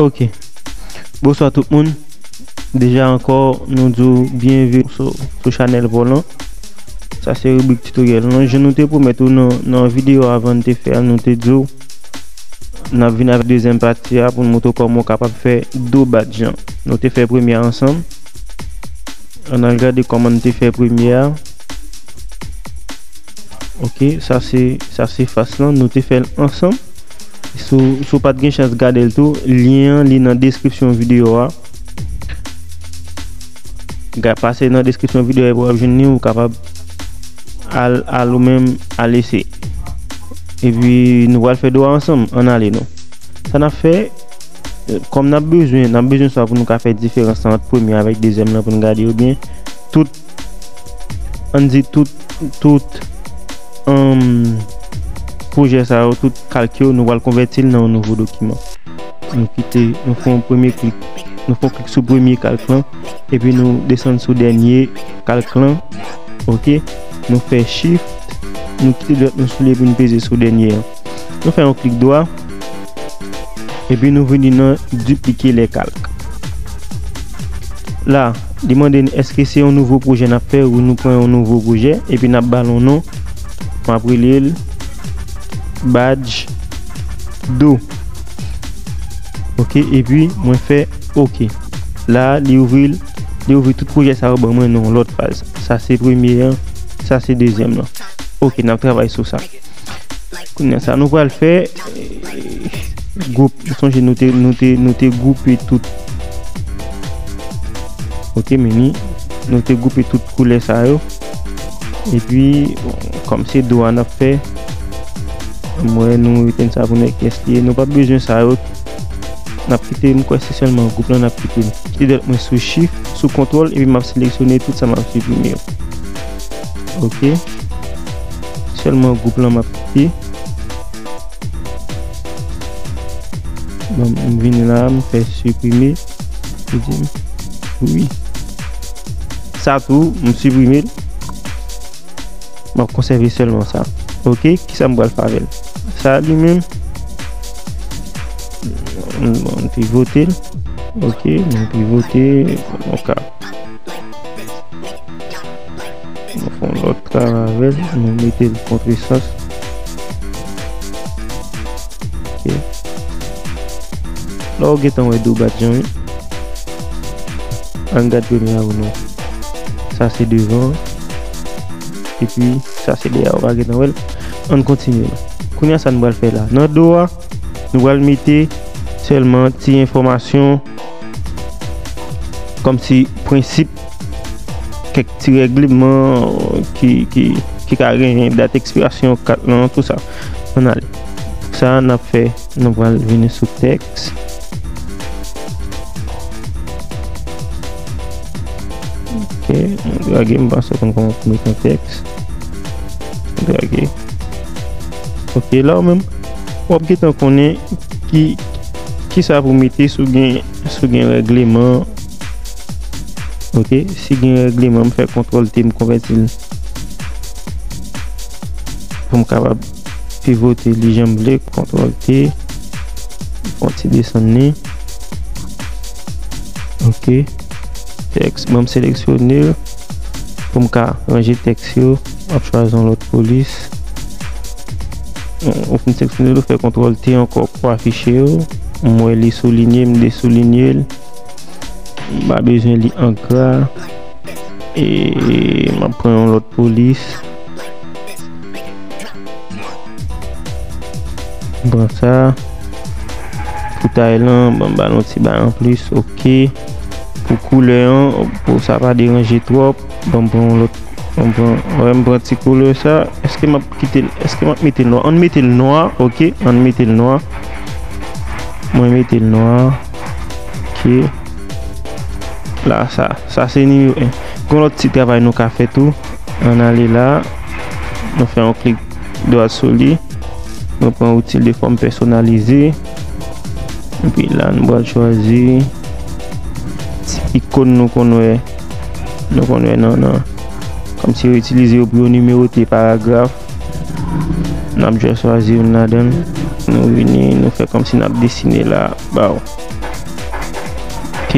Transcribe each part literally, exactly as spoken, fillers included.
Ok. Bonswa tout moun. Deja ankò, nou di w byenveni sou, sou chanèl pa w lan. Sa se ribrik titoryèl lan. Jan nou te pwomèt ou nan, nan videyo avan n te fè a, nou te di w n ap vin avèk dezyèm pati a pou n montre w kòman w kapab fè do badj lan. Nou te fè premye a ansanm. Ann al gade kòman n te fè premye a. Ok, sa se, sa se fas lan, nou te fè l ansanm. Si w, si w pa t gen chans gade l tou, lyen an li nan deskripsyon videyo a. Ga-, pase nan deskripsyon videyo a epi w ap jwenn li, ou kapab al, al ou menm al eseye. Epi nou pral fè do a ansanm, ann ale non. Sa n ap fè, kòm n ap bezwen, n ap bezwen sa pou nou ka fè diferans lan ant premye avèk dezyèm lan pou n gade yo byen. Tout, ann di tout, tout, um, pwojè sa yo, tout kalk yo, nou pral konvèti l nan yon nouvo dokiman. Nou kite, nou fè yon premye klik, nou fè yon klik sou premye kalk lan, epi nou desann sou dènye kalk lan, ok? Nou fè shift, nou kite dwèt nou sou li epi nou peze sou dènye an. Nou fè yon klik dwa, epi nou vini nan dupliquer les calques. La, li mande n èske se yon nouvo pwojè n ap fè ou nou pran yon nouvo pwojè, epi n ap ba l yon non. M ap rele l badj do. Ok, epi mwen fè ok. La, li ouvri l, li ouvri tout pwojè sa yo ban mwen nan yon lòt faz. Sa se premye an, sa se dezyèm lan. Ok, n ap travay sou sa. Kounye a sa nou pral fè, eh, gwoup. Sonje nou te, nou te, nou te gwoupe tout. Ok, men ni, nou te gwoupe tout koulè sa yo. Epi, bon, kòm se do a n ap fè, mwen nou etenn sa pou nèg kès li ye. Nou pa bezwen sa yo. N ap kite, m kwè se sèlman gwoup lan n ap kite. Kite dwèt mwen sou shift, sou kontwòl, epi m ap seleksyone tout sa m ap siprime yo. Ok. Sèlman gwoup lan m ap kite. Bon, m vin la, m fè siprime. Li di m wi. Sa tou, m siprime l. M ap konsève sèlman sa. Ok, kisa m pral fè avè l? Sa li menm, m, bon, m pivote l. Ok, m pivote l. Ok. Nou fè yon lòt travay avè l, nou mete l kontresans. Ok. La w gentan wè do badj lan, wi. Ann gad premye a pou nou. Sa se devan. Epi, sa se dèyè a, w pa gentan wè l. Ann kontinye la. Kounye a sa nou pral fè la. Nan do a, nou pral mete sèlman ti enfòmasyon kòmsi prensip, kèk ti règleman ki, ki, ki ka genyen, dat ekspirasyon kat lan, tou sa. Ann ale. Pou sa, n ap fè, nou pral vini sou tèks. Ok, mwen drage, m pa sa konn kòman pou mete yon tèks. Drage. Ok, la w menm, w ap gentan konnen ki, kisa pou mete si w gen, si w gen règleman. Ok, si gen règleman, m fè kontwòl T, m konvèti l. Pou m kapab pivote li jan m vle, kontwòl T. Fè yon ti desann li. Ok. Tèks, ban m seleksyone l. Pou m ka ranje tèks yo, m ap chwazi yon lòt polis. Ou fin seleksyone l, ou fè kontwòl T ankò pou afiche yo. M wè li soulinye, m desoulinye l. M pa bezwen li an gra. E m ap pran yon lòt polis. M pran sa. Pou tay lan, ban m ba l yon ti bagay anplis, ok. Pou koulè an, pou sa pa deranje twòp, ban m pran yon lòt, ban m pran, wè, m pran ti koulè sa. Èske m ap kite l, èske m ap mete l nwa? Ann mete l nwa, ok, ann mete l nwa. Mwen mete l nwa, ok. La, sa, sa se nimewo en. Gon lòt ti travay nou ka fè tou. Ann ale la, nou fè yon klik dwat sou li. Nou pran outil de fòm pèsonalize. Epi la, nou pral chwazi ti ikòn nou konn wè. Nou konn wè nan, nan. Kòmsi yo itilize yo pou yo nimewote paragraf. N ap jis chwazi youn ladan l. Nou vini, nou fè kòmsi n ap desine la, ba w. Ok.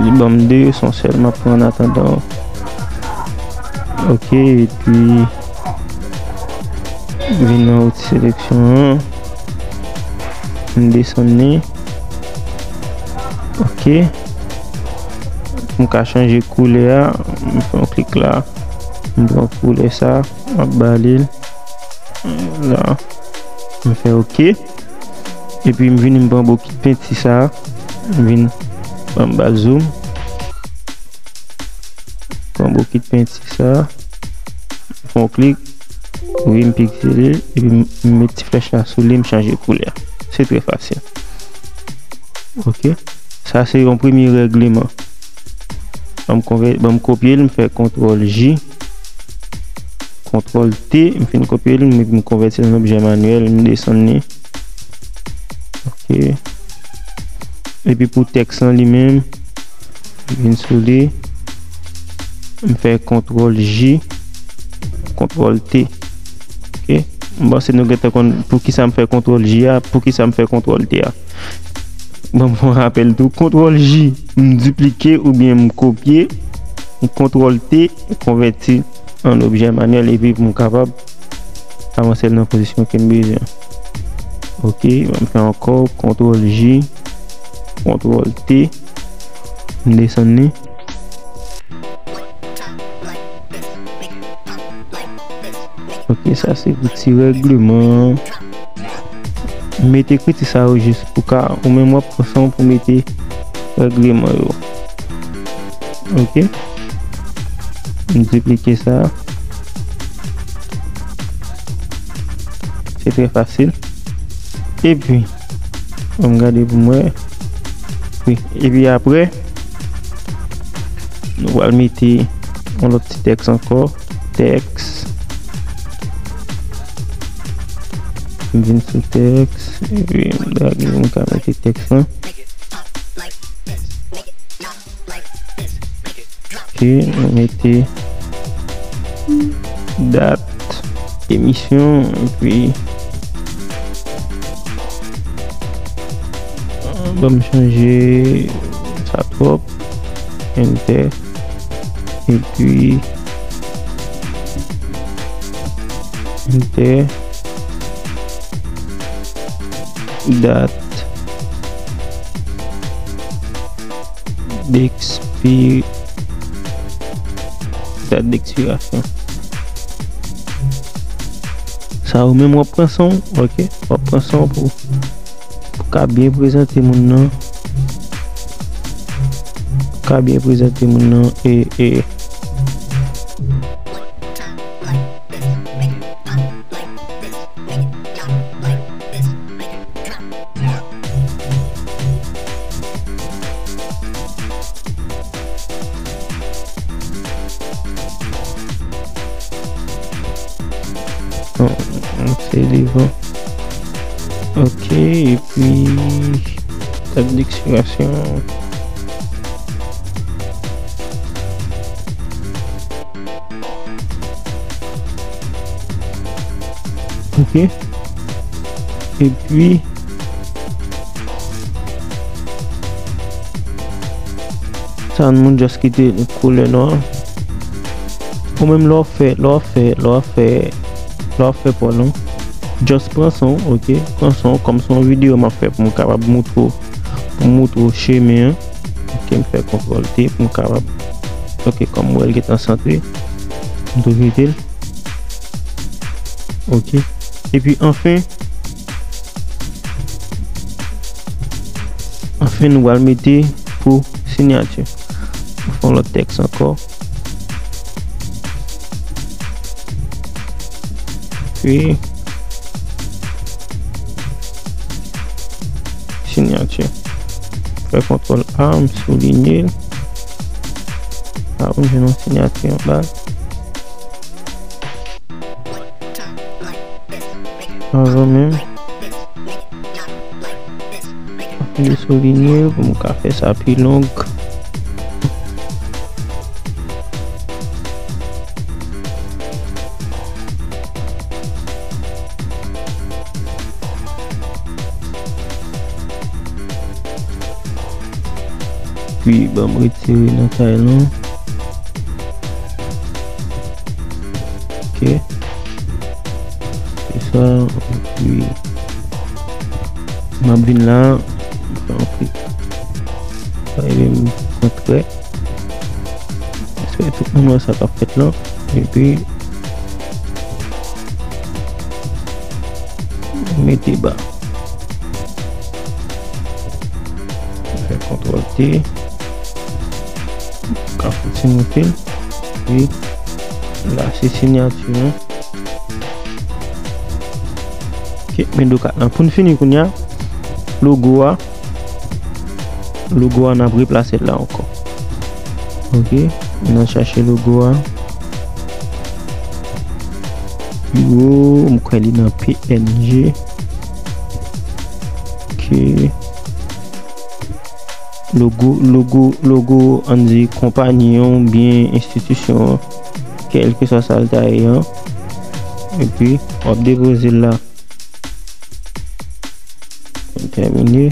Li ban m de, se yon sèl m ap pran an atandan. Ok, epi vin nan outi seleksyon an. M desann li. Ok. M ka chanje koulè a. M fè yon klik la. M pran koulè sa. M ap bale l. La. M fè ok. Epi m vini m pran bokit penti sa. M vin anba zoom. Pran bokit penti sa. Fè yon klik. Wi, m piksele l. Epi m, m met ti flèch la sou li, m chanje koulè. Se trè fasil. Ok. Sa se yon premye règleman. Ban m konvè-, ban m kopye l, m fè kontwòl J, kontwòl T, m fin kopye l, m, m konvèti l an objè manyèl, m desann li. Ok. Epi pou tèks lan li menm, m vin sou li, m fè kontwòl J, kontwòl T. Ok. M panse nou gentan konn poukisa m fè kontwòl J a, poukisa m fè kontwòl T a. Ban m fè yon rapèl tou. Kontwòl J, m diplike oubyen m kopye. Kontwòl T, konvèti an objè manyèl epi pou m kapab avanse l nan pozisyon ke m bezwen. Ok, ban m fè ankò. Kontwòl J, kontwòl T, m desann li. Ok, sa se pou ti règleman. Mete ekriti sa yo jis pou ka, ou menm w ap pran san w pou mete règleman yo. Ok. M diplike sa. Se trè fasil. Epi, ann gade pou m wè. Wi, epi apre, nou pral mete yon lòt ti tèks ankò. Tèks. M vin sou tèks. Epi, m lage, m ka mete tèks lan. Ok, nou mete dat emisyon, epi, ban m chanje sa twòp. Enter. Epi, enter. Dat. D'expi-, dat d'ekspirasyon. Sa ou menm w ap pran san w, ok? W ap pran san w pou, pou ka byen prezante moun nan. Pou ka byen prezante moun nan e, e. Bon, se devan. Ok, epi dat d'ekspirasyon. Ok. Epi, sa moun just kite koulè nwa. Ou menm lè w fè, lè w fè, lè w fè, lè w fè pa w non. Just pran san w, ok? Pran san w, kòm se yon videyo m ap fè pou m kapab moutre w, pou m moutre w chemen an. Ok, m fè kontwòl T pou m kapab. Ok, kòm m wè l gentan santre, m tou kite l. Ok. Epi anfen, anfen nou pral mete pou siyati. M fè yon lòt tèks ankò. Epi siyati. Fè kontwòl A, m soulinye l. A, pou m jwenn yon siyati anba. Anvan menm. M soulinye l pou m ka fè sa pi long. Epi ban m retire nan tay lan. Ok. Se sa. Epi m ap vin la. M fè yon klik. Sa ede m kontre. Espere tout moun wè sa k ap fèt lan. Epi mete ba. Fè kontwòl T. Ka fouti monte l. Epi la se sinyati an. Ok, men do kat lan. Pou n fini kounye a, logo a. Logo a, n ap replase l la ankò. Ok, n ap chache logo a. Pi wo, m kwè li nan P N G. Ok. Logo, logo, logo, ann di konpayi an oubyen enstitisyon an, kèlkeswa sa l ta ye an. Epi, w ap depoze l la. Tèmine.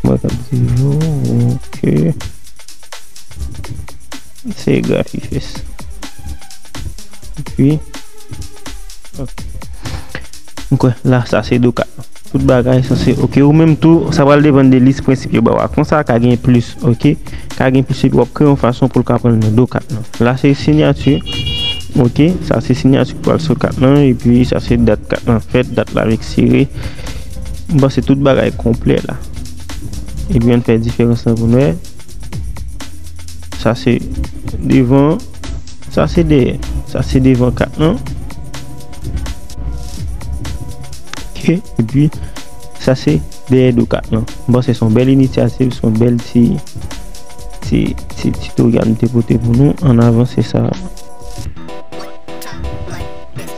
Mwen k ap di yo, ok. Se Graphifest. Epi, ok. M kwè, la, sa se do kat lan. Tout bagay sanse, ok. Ou menm tou, sa pral depann de lis prensip yo ba w a. Konsa, ka gen plis, ok. Ka gen plis epi w ap kreye yon fason pou l ka pran l nan do kat lan. La, se sinyati, ok. Sa, se sinyati ki pral sou kat lan. Epi, sa, se dat kat lan fèt, dat la ekspire. M panse tout bagay konplè la. Epi, ann fè diferans lan pou n wè. Sa, se devan. Sa, se dèyè. Sa, se devan kat lan. Ok, epi sa se dèyè do kat lan. M panse se yon bèl inisyativ, se yon bèl ti, ti, ti titoryal m te pote pou nou. Ann avanse sa.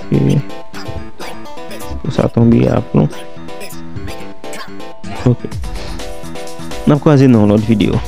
Ok. Pou sa tonbe a plon. Ok. N ap kwaze nan yon lòt videyo.